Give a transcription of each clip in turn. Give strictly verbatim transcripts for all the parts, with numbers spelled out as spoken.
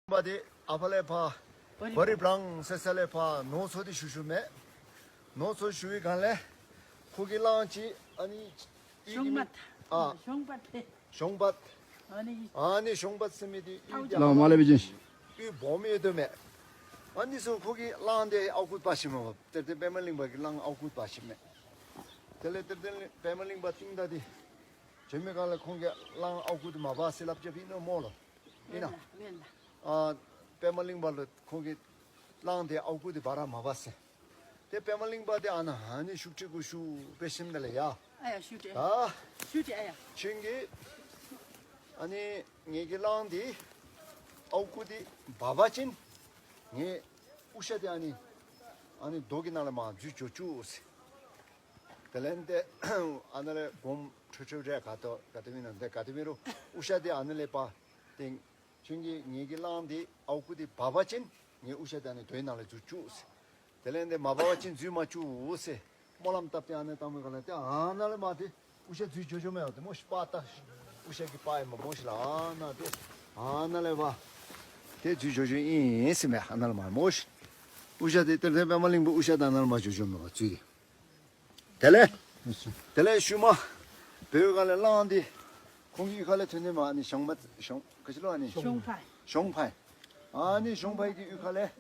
པ་དེ་ཨ་ཕ་ལས་ཕ་བ་རི་བྲང་ཟེར་ས་ལས་ཕ་ནོར་འཚོ་དེ་ཞུ་ཞུ་མེད། ནོར་འཚོ་ཞུ་བའི་སྒང་ལས་ཁོ་གི་གླང་ཅིག་ཨ་ནི་ཡིད་ཀྱི་མི་ཨ་གཞོང་པ་དེ་གཞོང་པ། ཨ་ནི་ཨ་ནི་གཞོང་པ་ཟེར་མི་དེ་གཡུ་རྒྱ་ལ་མ་ལས་པའི་ཅིང་གཡུ་སྦོམ་ཡོད་དོ་མེད། ཨ་ནི་སོ་ཁོ་གི་གླང་དེ་ཨའུ་ཀུ་པ་ཞིག་མ་བབ་ཏེར་ཏེ་པད་མ་གླིང་པ་གི་གླང་ཨའུ་ཀུ་པ་ཞིག་མེད། དེ་ལས་ཏེར་ཏེ་པད་མ་གླིང་པ་ཏིང་ད་དེ་བྱེད་མི་གང་ལ་ཁོང་གི་གླང་ཨའུ་ཀུ་དེ་མ་བབ་སེ་ལབ་ཅེ་ཕི་ནོ་མོ་ལོ། ཡིན་ན། མེད་ལ། ཨ། པད་མ་གླིང་པ་ལ་ཁོང་གི་གླང་དེ་ཨའུ་ཀུ་དེ་བ་ར་མ་བ་སེ། དེ་པད་མ་གླིང་པ་དེ་ཨ་ན་ཨ་ནི་ཤུགས་ཁྲི་གུ་ཤུ་པེ་ཤིམ་དེ་ལ་ཡ། ཨ་ཡ་ཤུ་ཏྲེ། ད། ཤུ་ཏྲེ་ཨ་ཡ། ཆིང་གི། ཨ་ནི་ངེད་ཀྱི་གླང་དེ་ཨའུ་ཀུ་དེ་བ་བ་ཅིན། ངས་དབུ་ཞྭ་དེ་ཨ་ནི། ཨ་ནི་རྡོ་གི་ནང་ལ་མ་འཛུལ་ཅོ་ཅུ་སེ། དེ་ལན་དེ་ཨ་ན་ལས་སྒོམ་ཁྲོ་ཁྲོ་རེ་ག་ཏོ་ག་ཏོ་མི་ན་དེ་ག་ཏོ་མི་རུ་དབུ་ཞྭ་དེ་ཨ་ན་ལས་པ་དེ། ཁྱོད་ཀྱིས་ངེད་ཀྱི་གླང་དེ་ཨའུ་ཀུ་དེ་བ་བ་ཅིན་ངས་དབུ་ཞྭ་དེ་ཨ་ནི་རྡོའི་ནང་ལ་འཛུལ་བཅུག་ཟེར། དེ་ལན་དེ་མ་བ་བ་ཅིན་འཛུལ་མ་བཅུག་ཟེར། སྨོན་ལམ་བཏབ་སྟེ་ཨ་ནི་བཏང་མོད་ག་ལ་དེ་ཨ་ན་ལས་མ་དེ་དབུ་ཞྭ་འཛུལ་ཅོ་ཅོ་མེད་ཨ་དེ་མོ་ཤི་པ་ད་དབུ་ཞྭ་གི་པ་ཡི་མ་མོ་ཤི་ལ་ཨ་ན་དེ་ཨ་ན་ལས་བ་དེ་འཛུལ་ཅོ་ཅོ་ཨིན་ཟེར་མེད་ཨ་ན་ལས་མ་མོ་ཤི། དབུ་ཞྭ་དེ་ཏེར་ཏེ་པད་མ་གླིང་པོ་དབུ་ཞྭ་དེ་ཨ་ན་ལས་མ་ཅོ་ཅོ་མེད་བ་འཛུལ་དེ། དེ་ལས། དེ་ལས་ཤུལ་མ། བོད་ག་ལས་གླང་འདི། ཁོང་གི་གཡུས་ཁ་ལས་ཐོན་ནས་མ་ནི་ཞང་མ་ཞང་ག་ཅི་ལོ་ཨ་ནི། ཞང་ཕའི། ཞང་ཕའི། ཨ་ནི་ཞང་ཕའི་གི་གཡུས་ཁ་ལས།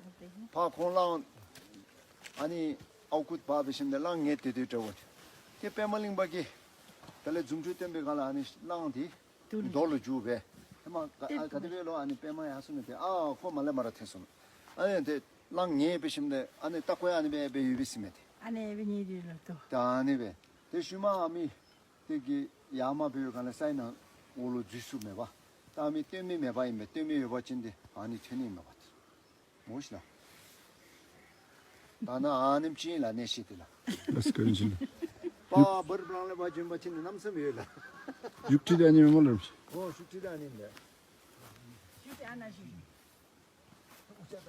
ཕ་ཁོང་གླང་། ཨ་ནི་ཨའུ་ཀུད་བ་བི་ཤིན་དེ་གླང་ངེ་དེ་དུས་འདྲ་བོ། དེ་པད་མ་གླིང་པ་གི། དེ་ལས་རྫུ་འཕྲུལ་སྟོན་པའི་ག་ལ་ཨ་ནི་གླང་འདི། རྡོ་ལ་རྡོ་ལ་འཇུག་པས། དེ་མ་ག་ཨ་ག་དེ་བས་ལོ་ཨ་ནི་པད་མ་ཡ་སུ་ནི་དེ་ཨ་ཁོ་མ་ལས་མ་ར་ཐེ་སོང་། ཨ་ནི་དེ་གླང་ངེ་བི་ཤིན་དེ་ཨ་ནི་ཏ་ཀོ་ཡ་ཨ་ནི་བས་བས་ཡོད་བི་སི་མེད་དེ། ཨ་ནི་བི་ཉེ་དུས་ལ་དོ། ད་ཨ་ནི་བས། དེ་ཤུལ་མ་ཨ་མི། དེ་གི་ཡ་མ་བོད་ག་ལ་སའི་ནང་འོག་ལོ་འཛུལ་སུ་མེད་པ། ད་ཨ་མི་སྟོད་མི་མེད་པ་ཡིན་པས་སྟོད་མི་ཡོད་པ་ཅིན་དེ་ཨ་ནི་ཐོན་ནི་མེད་པ་དེ། མོ་ཤི་ལ། ད་ན་ཨ་ནེམ་ཅིན་ལ་གནས་ཤི་དེ་ལ། ལ་སི་ཀ་རིན་ཅིན་ལ། པ་བར་བྲང་ལ་བ་ཇུན་པ་ཅིན་ནམ་སེམས་ཡོད་ལ། ཡུག་ཁྲི་དེ་ཨ་ནི་མེ་མོ་ལ་རམ་ཤི། ཨོ་ཤུག་ཁྲི་དེ་ཨ་ནི་མེ། ཤུག་ཁྲི་ཨ་ན་ཤི། ལགས་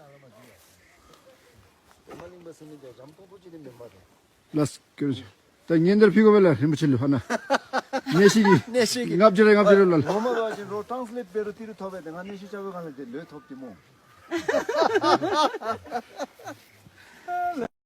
ཀྱི་རེད། ད་ངས་འདིར་ཕི་གོ་བེ་ལ་རིན་པོ་ཆེ་ལུ་ཧ་ན། ནས་ཤིག་གི། ནས་ཤིག་གི། ལྔ་བཅུ་རེ་ལྔ་བཅུ་རེ་ལ། ངོ་མ་བ་ཅིན་རོ་ཊན་སི་ལེཊ་བེ་རུ་ཏི་རུ་ཐོབ་བེ་དེ་ང་ནས་ཤིག་ཅ་བོ་གང་ལ་དེ་ལོས་ཐོབ་དེ་མོ།